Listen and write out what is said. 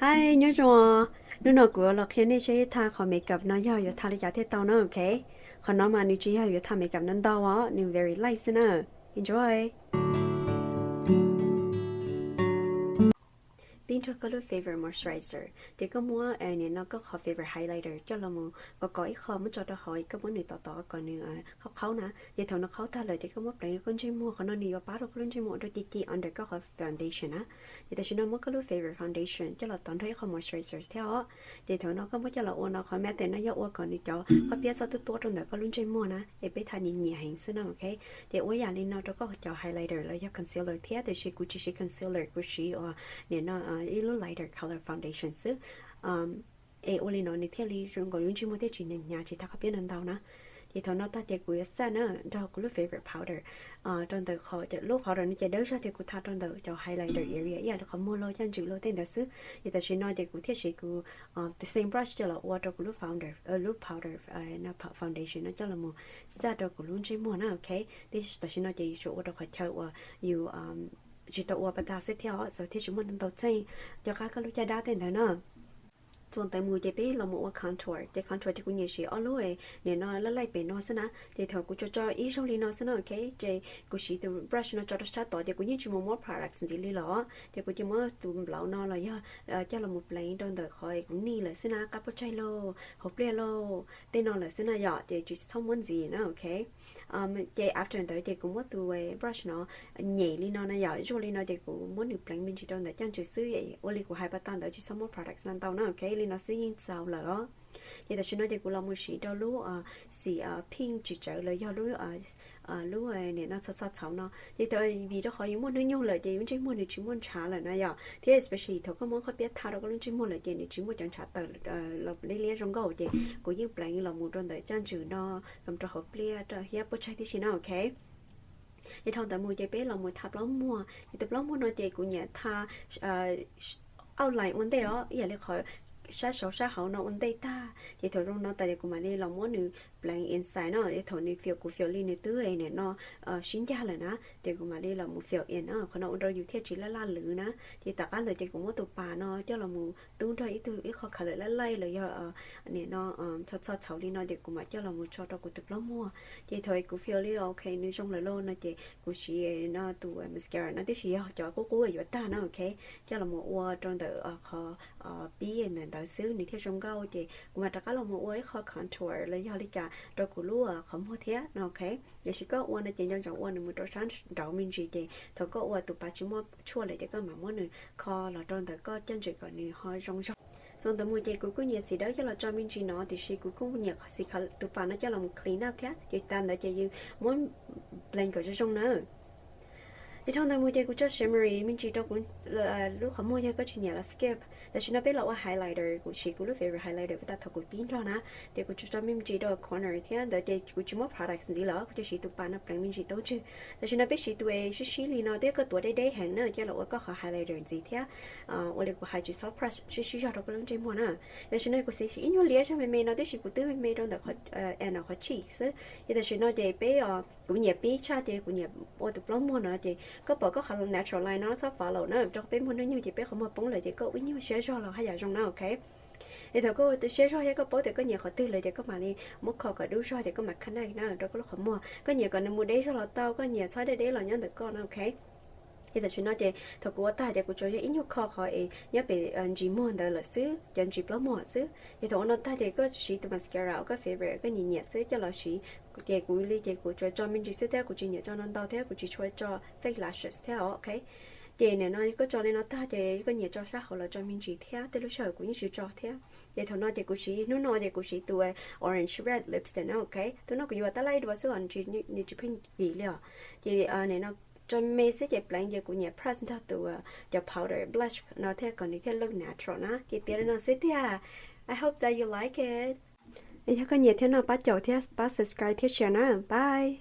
Hi, nyob zoo. Hnub no kuv los qhia nej saib tha qhov makeup no yog yuav tha li cas thiaj tau na, ok? Qhov no mas nws tsis yog yuav tha makeup ntau ntau os, nws very light xwb na. Enjoy. Pib nrog koj lub favorite moisturizer, ces koj muab nim no koj qhov favorite highlighter coj los mus kov kov ib qho muab tso rau hauv, koj muab nws tov tov kom nws qhaub qhaub na. Ces thaum nws qhaub tag lawm ces koj muab pleev rau koj ntsej muag, qhov no nws yuav pab rau koj lub ntsej muag ua rau ci ci under koj qhov foundation na. Ces tam sim no muab koj lub favorite foundation coj los tov nrog ib qho moisturizer thiab os. Ces thaum no koj muab coj los ua no, qhov method no yog ua kom nws cov qhob piab txhob tuab tuab rau ntawm koj lub ntsej muag na, es peb tha nyias nyias heev xwb no, ok? Ces ua yam li no rau koj cov highlighter los yog concealer thiab, tiam sis kuv tsis siv concealer, kuv siv ua nim no ib lub lighter color foundation xwb. Es ua li no nws thiaj li zoo nkaus lub ntsej muag thiaj tsis hnyav hnyav, tsis tha qhob piab ntau ntau na. Ces thaum no tag ces kuv yuav set na nrog kuv lub favorite powder rau ntawm qhov, lub powder no ces dawb zog ces kuv tha rau ntawm cov highlighter area ib yam li qhov muag los caj ntswg los tej ntawd xwb. Ces tam sim no ces kuv thiaj siv kuv the same brush coj los ua rau kuv lub founder, lub powder, foundation no coj los mus set rau kuv lub ntsej muag na, ok? Tam sim no ces yuav tsum ua rau qhov chaw uas yus tsis tau ua pas tas xwb thiab os, thiaj tsis muaj ntau txheej, nco qab koj lub caj dab tej ntawd na. Txuas ntawd mus ces peb los mus ua contour. Ces contour ces kuv nyiam siv ob lub nim no laj laij pem no xwb na. Ces thaum kuv tso tso ib zaug li no xwb na, ok, ces kuv siv tus brush no tso rau sab tod ces kuv yeej tsis mus muab products ntxiv li los, ces kuv cia muab tus nplaum no los yog coj los mus pleev rau ntawm qhov kuv nij lawm xwb na, qab puab tsaig lauj, hauv pliaj lauj, tej no lawm xwb na yom, ces tsis txhob muab ntxiv na, ok. Ces after ntawd ces kuv muab tus brush no nyem li no na yom, zuaj li no ces kuv muab nws pleev me ntsis rau ntawm caj ntswg xwb, ua li kuv hais pas tas ntawd tsis txhob muab products ntau ntau na, ok, li no xwb yeej txaus lawm os. Ces tam sim no ces kuv los mus siv rau lub xim pink tsis tsawv los yog lub, lub nim no txho txho txhauv no, ces vim rau qhov yus muaj hnub nyoog lawm ces yus ntsej muag nws tsis muaj ntshav lawm na yom, thiab especially thaum koj muab qhob piab tha rau koj lub ntsej muag lawm ces nws tsis muaj cov ntshav tawm los liab liab zoo nkauj, ces kuv yeej pleev los mus rau ntawm caj ntswg no, los rau hauv pliaj thiab puab tsaig tib si na, ok. Ces dhau ntawd mus ces peb los mus tha plaub muag. Ces tus plaub muag no ces kuv nyiam tha outline ua ntej os, ib yam li qhov sab saud sab hauv no ua ntej tag, ces thaum zoo no tas ces kuv mam li los muab nws pleev inside no, es thaum nws fill, kuv fill li nws twb nim no sib ncag lawm na, ces kuv mam li los mus fill in na, qhov no ua rau yus thiaj tsis laj laj lwv na. Ces tom qab ntawd ces kuv muab tus pas no coj los mus tub nrog ib tug ib qho color laj laij los yog nim no txho txho txhauv li no ces kuv mam coj los mus tso rau kuv tus plaub muag. Ces thaum kuv fill li ok nws zoo lawm lauj no ces kuv siv no tus mascara no tib si yog cov qub qub yuav tag na, ok, coj los mus ua rau ntawm qhov pib ntawm ntawd xwb nws thiaj zoo nkauj. Ces kuv mam rov qab los mus ua ib qho contour los yog li cas rau kuv lub qhov muag thiab no, ok. Tiam sis koj ua no ces nco ntsoov ua nws mus rau sab nraud me ntsis, ces thaum koj ua tus pas tsis muaj tshuaj lawm ces koj mam muab nws kho los rau ntawm koj caj ntswg kom nws ho zoo zog. Txuas ntawd mus ces kuv kuj nyiam xim dawb coj los tso me ntsis no, tiam sis kuv kuj nyiam xim tus pas no coj los mus clean up thiab, ces tas ntawd ces yus muab blend kom zoo zoo na. Ces dhau ntawd mus ces kuv tso shimmery me ntsis rau kuv lub qhov muag, yog koj tsis nyiam los skip. Tam sim no peb los ua highlighter, kuv siv kuv lub favorite highlighter pas tas thaum kuv pib nrog na, ces kuv tso tso me ntsis rau corner thiab ntawd ces kuv tsis muab products ntxiv los kuv cia siv tus pas no pleev me ntsis tau ntswg. Tam sim no peb siv tus sib sib li no thiab koj tuav deb deb heev na coj los ua koj qhov highlighter ntxiv thiab. Ua li kuv hais tsis txhob press sib sib zog rau koj lub ntsej muag na. Tam sim no kuv xav siv ib nyuag liab zog me me no tib si, kuv twb me me rau ntawm qhov cheek xwb. Ces tam sim no ces peb, kuv nyiam pib tshaj ces kuv nyiam ua tus plaub muag no ces koj pom koj qhov natural line no txhob follow na, rau qhov peb muaj hnub nyoog ces peb qhov muag poob lawm ces koj ua ib nyuag siab zog los haj yam zoo na, ok. Es thaum koj ua siab zog thiab koj paub tias koj nyiam qhov twg lawm ces koj mam li muab kho kom dub zog ces koj mam connect na rau koj lub qhov muag. Koj nyiam kom nws mus deb zog los tau, koj nyiam txhob deb deb los nyob ntawm koj na, ok. Ces tam sim no ces thaum kuv ua tag ces kuv tsuas yog ib nyuag kho qhov es nyob pem ntsis muag ntawd lawm xwb, cov ntsis plaub muag xwb. Ces thaum ua no tag ces koj siv tus mascara uas koj favorite koj nyiam nyiam xwb coj los siv. Ces kuv li ces kuv tsuas tso me ntsis xwb thiab kuv tsis nyiam tso ntau ntau thiab kuv tsis tshua tso fake lashes thiab os, ok. Ces nim no koj tso li no tag ces koj nyiam tso sab hauv los tso me ntsis thiab, tej lub sij hawm kuv yeej tsis tso thiab. Ces thaum no ces kuv siv, hnub no ces kuv siv tus orange red lipstick na, ok. Tus no kuv yuav tab laij dua xwb os, nws tsis pheej kim li os. Ces nim no tso me xwb ces pleev ces kuv nyiam press ntog tus cov powder blush no thiab kom nws thiaj look natural na. Ces tiav li no xwb tiag. I hope that you like it. Yog koj nyiam thiab no pab caum thiab pab subscribe thiab share na. Bye.